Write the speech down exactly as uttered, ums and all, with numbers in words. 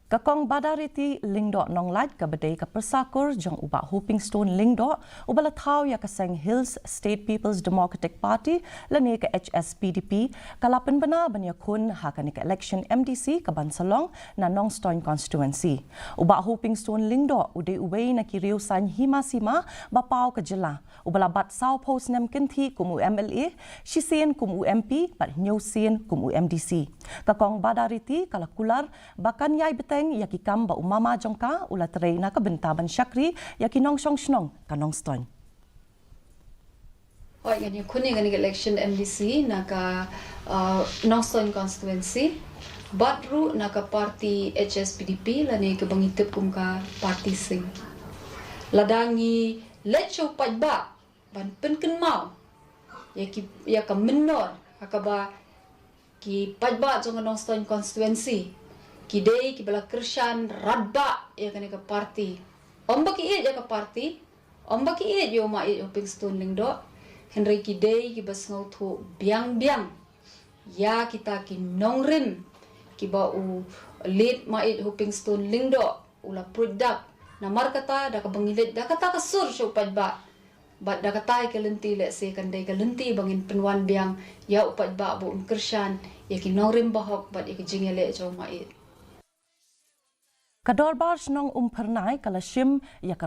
Ka Kong Badariti Lyngdoh Nonglait, kaba dei ka pyrsa kur jong u Bah Hopingstone Lyngdoh, uba la thaw ïa ka seng Hills State People's Democratic Party lane ka H S P D P, ka la pynbna ban ïakhun ha kane ka election M D C ka ban sa long na Nongstoiñ constituency. U Bah Hopingstone Lyngdoh u dei uwei na ki riew saiñ hima sima ba paw ka jylla, uba la bat sawphew snem kynthih kum u M L A, shisien kum u M P bad hynñiew sien kum u M D C. Ka Kong Badariti ka la kular ba kan ïai bteng ïa ki kam ba u mama jong ka u la trei na ka bynta ban shakri ïa ki nongshong shnong ka Nongstoiñ. Oi, ngan ïakhun ïa kane ka election M D C na ka, uh, Nongstoiñ constituency, bad ruh na ka party H S P D P lane kaba ngi tip kum ka party Sing. Lada ngi leit sha u paidbah ban pynkynmaw ïa ki, ïa ka mynnor ha kaba ki paidbah jong ka Nongstoiñ constituency ki dei kiba la kyrshan radbah ïa kane ka party. Ym ba ki ïeit ïa ka party, ym ba ki ïeit ïa u Maieit Hopingstone Lyngdoh, hynrei ki dei kiba sngewthuh biang biang ïa kita ki nongrim kiba u late Maieit Hopingstone Lyngdoh u la pruid dak. Namar kata, da kaba ngi leit da kata ka sur sha u paidbah, bad da kata ka lynti lehse kan dei ka lynti ba ngin pynwan biang ïa u paidbah ba un kyrshan ïa ki nongrim bahok bad ïa ka jingïaleh jong u Maieit. Ka Dorbar Shnong Umphyrnai ka la shim ïa ka